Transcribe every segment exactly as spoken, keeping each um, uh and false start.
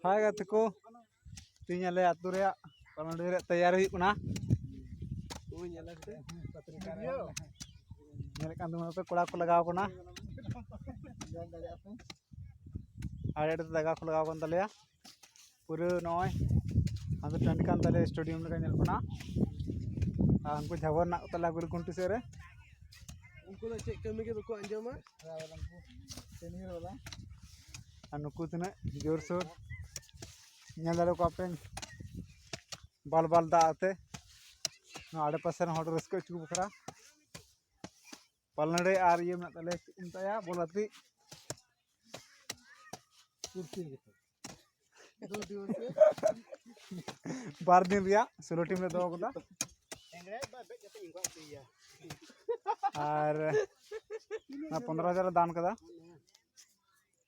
ᱦᱟᱭ ᱜᱟᱛᱮ ᱠᱚ, ᱛᱮᱦᱮᱧ ᱟᱞᱮ ᱟᱹᱛᱩ ᱨᱮᱭᱟᱜ ᱯᱟᱞᱚᱱ ᱰᱮ ᱨᱮᱭᱟᱜ ᱛᱮᱭᱟᱨᱤ ᱦᱩᱭᱩᱜ ᱠᱟᱱᱟ᱾ ᱧᱮᱞᱮᱫ ᱠᱟᱱ ᱛᱟᱵᱚᱱᱟ ᱯᱮ, ᱠᱚᱲᱟ ᱠᱚ ᱞᱟᱜᱟᱣ ᱠᱟᱱᱟ᱾ ᱟᱲᱮ ᱟᱲᱮ ᱛᱮ ᱫᱟᱜᱟ ᱠᱚ ᱞᱟᱜᱟᱣ ᱠᱟᱱ ᱛᱟᱞᱮᱭᱟ᱾ ᱯᱩᱨᱟᱹ ᱱᱚᱜᱼᱚᱭ ᱟᱫᱚ ᱴᱟᱺᱰᱤ ᱠᱟᱱ ᱛᱟᱞᱮᱭᱟ, ᱥᱴᱮᱰᱤᱭᱟᱢ ᱞᱮᱠᱟ ᱧᱮᱞᱚᱜ ᱠᱟᱱᱟ᱾ ᱟᱨ ᱩᱱᱠᱩ ᱡᱷᱟᱵᱚᱨ ᱢᱮᱱᱟᱜ ᱠᱚ ᱛᱟᱞᱮᱭᱟ ᱜᱩᱞᱤᱠᱩᱱᱴᱤ ᱥᱮᱫ ᱨᱮ᱾ ᱩᱱᱠᱩ ᱫᱚ ᱪᱮᱫ ᱠᱟᱹᱢᱤ ᱜᱮ ᱵᱟᱠᱚ ᱟᱸᱡᱚᱢᱟ᱾ ᱟᱨ ᱱᱩᱠᱩ ᱛᱤᱱᱟᱹᱜ ᱡᱳᱨᱥᱳᱨ ᱧᱮᱞ ᱫᱟᱲᱮ ᱠᱚᱣᱟ ᱯᱮ, ᱵᱟᱞ ᱵᱟᱞ ᱫᱟᱜ ᱟᱛᱮ ᱱᱚᱣᱟ ᱟᱲᱮ ᱯᱟᱥᱮ ᱨᱮᱱ ᱦᱚᱲ ᱨᱟᱹᱥᱠᱟᱹ ᱦᱚᱪᱚ ᱠᱚ ᱵᱟᱠᱷᱨᱟ᱾ ᱯᱟᱞᱱᱟᱲᱮ ᱟᱨ ᱤᱭᱟᱹ ᱢᱮᱱᱟᱜ ᱛᱟᱞᱮᱭᱟ, ᱪᱮᱫ ᱠᱚ ᱢᱮᱛᱟᱭᱟ, ᱵᱚᱞ ᱟᱛᱮ᱾ ᱵᱟᱨ ᱫᱤᱱ ᱨᱮᱭᱟᱜ ᱥᱳᱞᱳ ᱴᱤᱢ ᱞᱮ ᱫᱚᱦᱚ ᱠᱟᱫᱟ᱾ ᱟᱨ ᱚᱱᱟ ᱯᱚᱱᱨᱚ ᱦᱟᱡᱟᱨ ᱞᱮ ᱫᱟᱱ ᱠᱟᱫᱟ,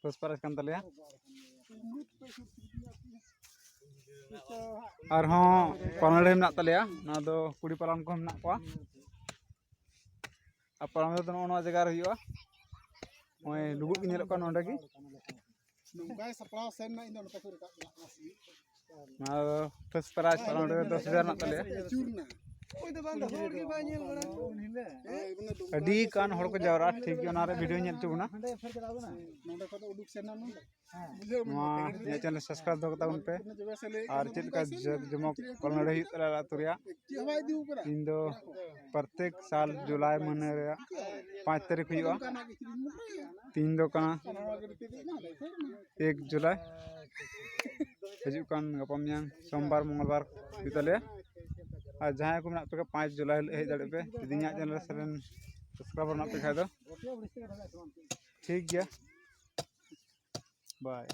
ᱯᱷᱟᱥᱴ ᱯᱨᱟᱭᱤᱡᱽ ᱠᱟᱱ ᱛᱟᱞᱮᱭᱟ᱾ ᱟᱨᱦᱚᱸ ᱯᱟᱞᱱᱟᱲᱤ ᱢᱮᱱᱟᱜ ᱛᱟᱞᱮᱭᱟ, ᱱᱚᱣᱟ ᱫᱚ ᱠᱩᱲᱤ ᱯᱟᱞᱟᱱ ᱠᱚ ᱢᱮᱱᱟᱜ ᱠᱚᱣᱟ᱾ ᱟᱨ ᱯᱟᱞᱱᱟᱲᱤ ᱫᱚ ᱱᱚᱜᱼᱚ ᱱᱚᱣᱟ ᱡᱟᱭᱜᱟ ᱨᱮ ᱦᱩᱭᱩᱜᱼᱟ, ᱱᱚᱜᱼᱚᱭ ᱞᱩᱵᱩᱜ ᱜᱮ ᱧᱮᱞᱚᱜ ᱠᱟᱱᱟ ᱱᱚᱸᱰᱮ ᱜᱮ᱾ ᱱᱚᱝᱠᱟᱭ ᱥᱟᱯᱲᱟᱣ ᱥᱮᱱ ᱱᱟ, ᱤᱧ ᱫᱚ ᱱᱚᱝᱠᱟ ᱠᱚ ᱨᱟᱠᱟᱵ ᱪᱟᱞᱟᱜ ᱠᱟᱱᱟ ᱥᱤ᱾ ᱱᱚᱣᱟ ᱫᱚ ᱯᱷᱟᱥᱴ ᱯᱨᱟᱭᱤᱡᱽ ᱯᱟᱞᱚᱱ ᱨᱮ ᱫᱚᱥ ᱦᱟᱡᱟᱨ ᱢᱮᱱᱟᱜ ᱛᱟᱞᱮᱭᱟ᱾ ᱟᱹᱪᱩᱨ ᱱᱟ᱾ ᱚᱠᱚᱭ ᱫᱚ ᱵᱟᱝ ᱫᱚ ᱦᱚᱲ ᱜᱮ ᱵᱟᱭ ᱧᱮᱞ ᱵᱟᱲᱟ ᱠᱚᱣᱟ᱾ ᱦᱮᱸ? ᱟᱹᱰᱤ ᱜᱟᱱ ᱦᱚᱲ ᱠᱚ ᱡᱟᱣᱨᱟᱜᱼᱟ, ᱴᱷᱤᱠ ᱜᱮ, ᱚᱱᱟ ᱨᱮ ᱵᱷᱤᱰᱤᱭᱳ ᱧᱮᱞ ᱦᱚᱪᱚ ᱵᱚᱱᱟ᱾ ᱱᱚᱸᱰᱮ ᱠᱷᱚᱱ ᱫᱚ ᱩᱰᱩᱠ ᱥᱮᱱ ᱱᱟ ᱱᱚᱸᱰᱮ᱾ ᱵᱩᱡᱷᱟᱹᱣ ᱵᱚᱱ ᱱᱚᱣᱟ ᱯᱮ᱾ ᱤᱧᱟᱹᱜ ᱪᱮᱱᱮᱞ ᱥᱟᱵᱥᱠᱨᱟᱭᱤᱵ ᱫᱚᱦᱚ ᱠᱟᱛᱟ ᱵᱚᱱ ᱯᱮ᱾ ᱟᱨ ᱪᱮᱫ ᱞᱮᱠᱟ ᱡᱟᱠ ᱡᱚᱢᱚᱠ ᱯᱟᱞᱚᱱ ᱦᱩᱭᱩᱜ ᱛᱟᱞᱮᱭᱟ ᱟᱹᱛᱩ ᱨᱮᱭᱟᱜ, ᱪᱮᱫ ᱦᱚᱸ ᱵᱟᱭ ᱤᱫᱤ ᱠᱟᱱᱟ᱾ ᱤᱧ ᱫᱚ ᱯᱨᱚᱛᱮᱠ ᱥᱟᱞ ᱡᱩᱞᱟᱭ ᱢᱟᱹᱦᱱᱟᱹ ᱨᱮᱭᱟᱜ ᱯᱟᱸᱪ ᱛᱟᱹᱨᱤᱠᱷ ᱦᱩᱭᱩᱜᱼᱟ᱾ ᱛᱤᱦᱤᱧ ᱫᱚ ᱠᱟᱱᱟ ᱮᱠ ᱡᱩᱞᱟᱭ᱾ ᱦᱤᱡᱩᱜ ᱠᱟᱱ ᱜᱟᱯᱟ ᱢᱮᱭᱟᱝ ᱥᱳᱢᱵᱟᱨ ᱢᱚᱝᱜᱚᱞᱵᱟᱨ ᱦᱩᱭᱩᱜ ᱛᱟᱞᱮᱭᱟ᱾ ᱟᱨ ᱡᱟᱦᱟᱸᱭ ᱠᱚ ᱢᱮᱱᱟᱜ ᱯᱮ ᱠᱷᱟᱱ ᱯᱟᱸᱪ ᱡᱩᱞᱟᱭ ᱦᱤᱞᱳᱜ ᱦᱮᱡ ᱫᱟᱲᱮᱭᱟᱜ ᱯᱮ, ᱡᱩᱫᱤ ᱤᱧᱟᱹᱜ ᱪᱮᱱᱮᱞ ᱨᱮ ᱥᱟᱵᱥᱠᱨᱟᱭᱵᱟᱨ ᱢᱮᱱᱟᱜ ᱯᱮ ᱠᱷᱟᱡ ᱫᱚ᱾ ᱴᱷᱤᱠ ᱜᱮᱭᱟ, ᱵᱟᱭ᱾